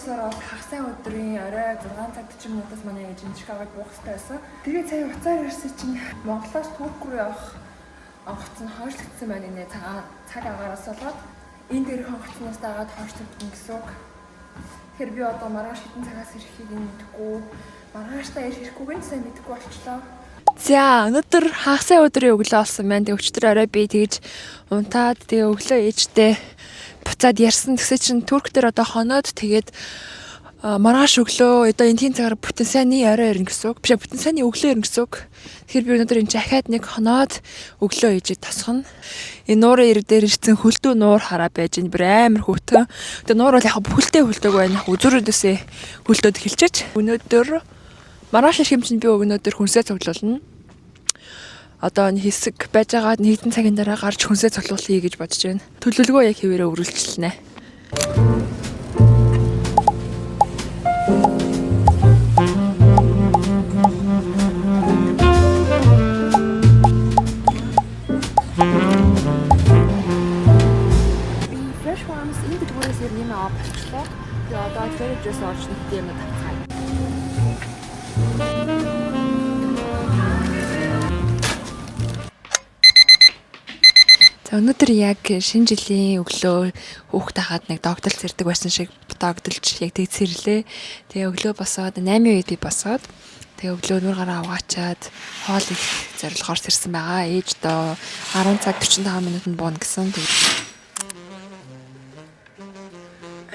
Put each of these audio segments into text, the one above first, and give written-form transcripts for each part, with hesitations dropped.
офисоор бол хагас сайн өдрийн орой 6 цаг 40 минутаас манай ээж нь Чикагод буух хэрэгтэй байсан. Тэгээ сая уцаар ирсэн чинь Монголоос Турк руу явах онгоц нь хойшлогдсон байна нэ, цаг агаараас болоод энэ дээрх онгоцноос дагаад хойшлогдсон гэсэн үг. Тэгэхээр би одоо маргааш хэдэн цагаас ирэхийг нь мэдэхгүй, маргааштай ирэх ирэхгүйг нь сайн мэдэхгүй болчлоо. За, өнөөдөр хагас сайн өдрийн өглөө болсон байна. Тэгээ өчигдөр орой би тэгж унтаад, тэгээ өглөө ээжтэй буцаад ярьсан. Тэгсэн чинь Турк дээр одоо хоноод, тэгээд маргааш өглөө одоо энтхийн цагаар бүтэн сайнны орой ирнэ гэсэн үг. Биш ээ, бүтэн сайнны өглөө ирнэ гэсэн үг. Тэгэхээр би өнөөдөр энэ ахаад нэг хоноод өглөө ээжээ тосгоно. Энэ нуурын ирэг дээр ирсэн хөлдөө нуур хараа байж энэ бүр амар хөтөн. Тэгээ нуур бол яг бүхэлдээ хөлдөг байна. Үзүүрүүдээсээ хөлдөөд эхэлчихэж. Өнөөдөр маргааш ирэх юм чинь би өнөөдөр хүнсээ цуглуулна. Одоо энэ хэсэг байж байгаа нэгдэн цагийн дараа гарч хүнсээ цуглуулъя гэж бодож байна. Төлөвлөгөө яг хэвээрээ үргэлжилнэ. Би Fresh Farms энэ дэлгүүрээс ер нь юм аваад болчихлоо. Тэгээ одоо Trader Joe's орж нэг юм авцгаая. За, өнөөдөр яг шинэ жилийн өглөө хүүхд хахад нэг догдолц ирдэг байсан шиг догдолж яг тэг цэрлээ. Тэгээ өглөө босоод 8 үед би босоод, тэгээ өглөө нүр гараа угаачаад хоол их зорилгоор сэрсэн байгаа. Ээж доо 10 цаг 45 минутанд бууна гэсэн. Тэгээ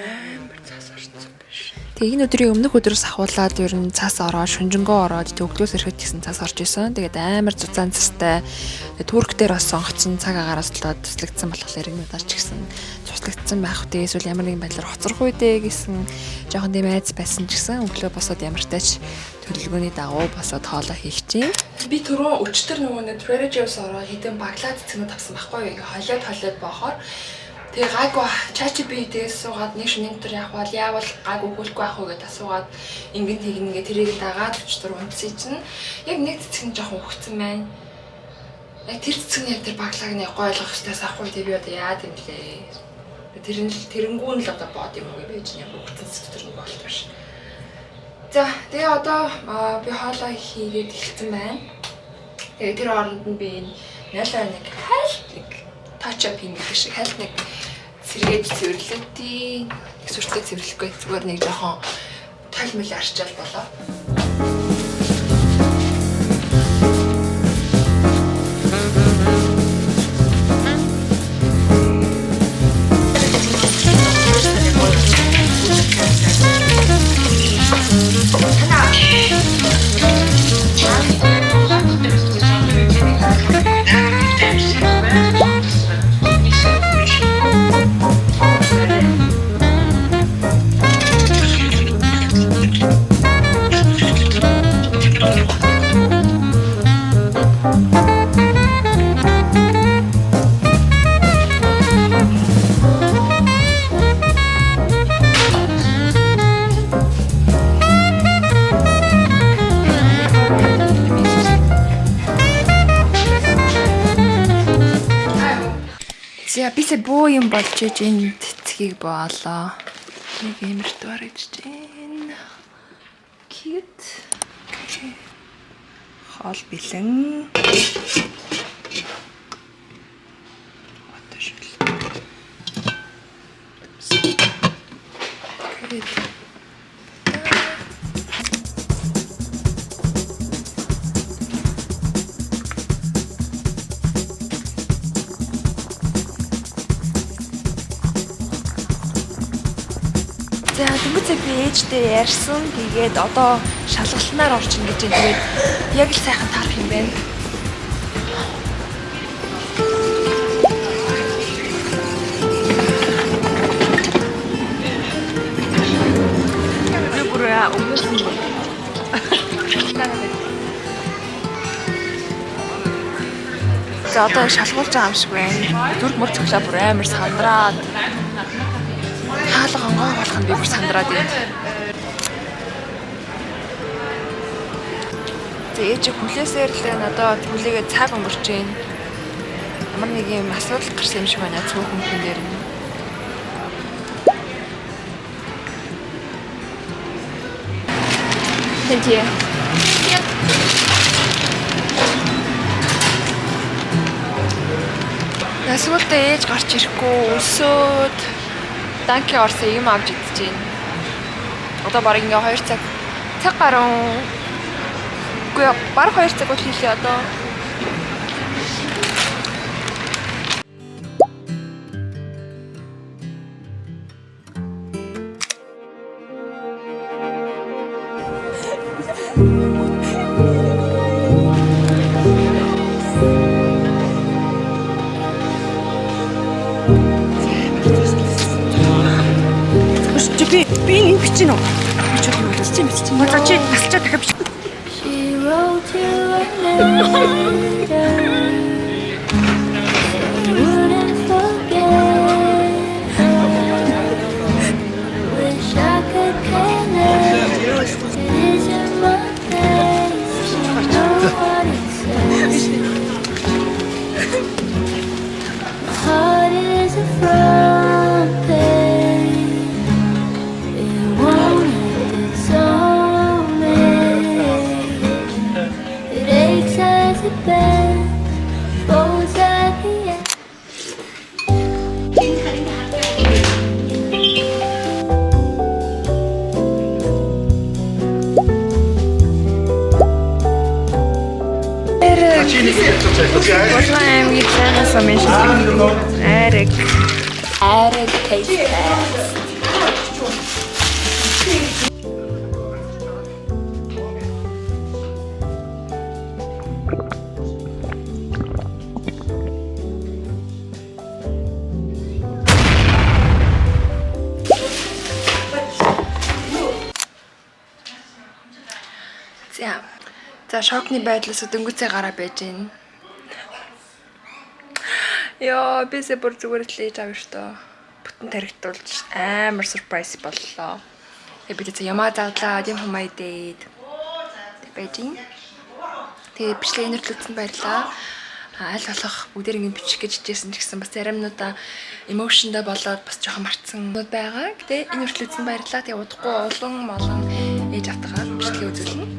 амар цаас орсон биш. Тэгээ энэ өдрийн өмнөх өдрөөс ахуулаад ер нь цас ороод, шүнжэнгөө ороод, тэг өглөөс ирэхэд гэсэн цас орж исэн. Тэгээд амар зузаан цастай. Тэгээ Турк дээр бас онгоцсон цаг агаараас болоод туслагдсан болохоор энэ удаар ч гэсэн туслагдсан байх үү, эсвэл ямар нэгэн байдлаар хоцрох үү дээ гэсэн жоохон тийм айц байсан ч гэсэн өглөө босоод ямар ч төлөвлөгөөний дагуу босоод хоолоо хийх чинь. Би түрүүн өчтөр нөгөө нэг Trader Joe's ороод хэдэн баглаа цэцгнүүд авсан байхгүй юу? Ингээ холиод холиод боохоор. Тэгээ гайгүй чачи би тэгээ суугаад нэг шөнийн дотор явах бол яавал гайгүй хөлгүй авах уу гэдээ асуугаад, ингэн тэгнэ гэ тэрийг дагаад өчтөр унтсан чинь яг нэг цэцэг нь жоохон өгцөн байна. Яг тэр цэцэг нь яг тэр баглааг нь яг гой ойлгох хэрэгтэй байхгүй, тэгээ би одоо яад юм лээ. Тэр нь л тэрэнгүү нь л одоо бод юм уу гэж яг өгцөн цэцэг дотор нэг болт биш. За, тэгээ одоо би хоолоо хийгээд эхэлсэн байна. Тэгээ тэр хооронд нь би энэ 0.1 хайлт нэг touch up хийнэ гэдэг шиг хайлт нэг сэргээд цэвэрлэв. Нэг сүртэй цэвэрлэхгүй, зүгээр нэг жоохон тойл мөл арчаал болоо. За, бисээ бөө юм болж иж энэ цэцгийг боолоо. Нэг иймэрхүү харагдаж байна. Cute. Okay. Хоол бэлэн. Одоо шил. Okay. За, дөнгөж би ээжтэй ярьсан. Тэгээд одоо шалгалтнаар орчихно гэж байна. Тэгээд яг л сайхан таарах юм байна. Би бүр өмнөөс нь За, одоо яг шалгуулж байгаа юм шиг байна. Зүрх мөр цоглоо бүр амар сандраад, хаалга онгой болох нь би бүр сандраад байна. За, ээж хүлээсээр л байна. Одоо хүлээгээ цаг өнгөрч байна. Ямар нэг юм асуудал гарсан юм шиг байна цөөхөн хүн дээр нь. Thank you. Насгуултаа ээж гарч ирэхгүй өсөөд Dunkin орсон юм авч идэж байна. Одоо бараг ингээ 2 цаг цаг гаруй. Үгүй, бараг 2 цаг бол хийлээ одоо. Чи би энэ бичнэ үү? Би ч юм бичсэн бичсэн. За, чи насалчаа дахиад бич. She wrote you a letter. You wouldn't forget her. Wish I could connect. It isn't my place to know what it says. My heart is a front page. It won't end its own age. It aches as it bends, folds at the end. Булган аймгийн Цайган сумын шилдэг. Айраг. Айраг taste test. За. За, шокны байдлаас дөнгөцөө гараа байж гин. Йоо, бисээ бүр зүгээр л ээж авна шүү дээ. Бүтэн таригтуулж амар surprise боллоо. Тэгээ бид ямаа задлаа, юм хумаа идээд тэг байж гин. Тэгээ бичлэг энэ хүртэл үзсэн баярлалаа. Аль болох бүгдээр ингэ бичих гэж хичээсэн ч гэсэн бас заримнуудаа emotion да болоод бас жоохон мартсан юмуд байгаа. Гэтэ энэ хүртэл үзсэн баярлалаа. Тэгээ удахгүй улан молон ээж автагаа бичлэгээ үзүүлнэ.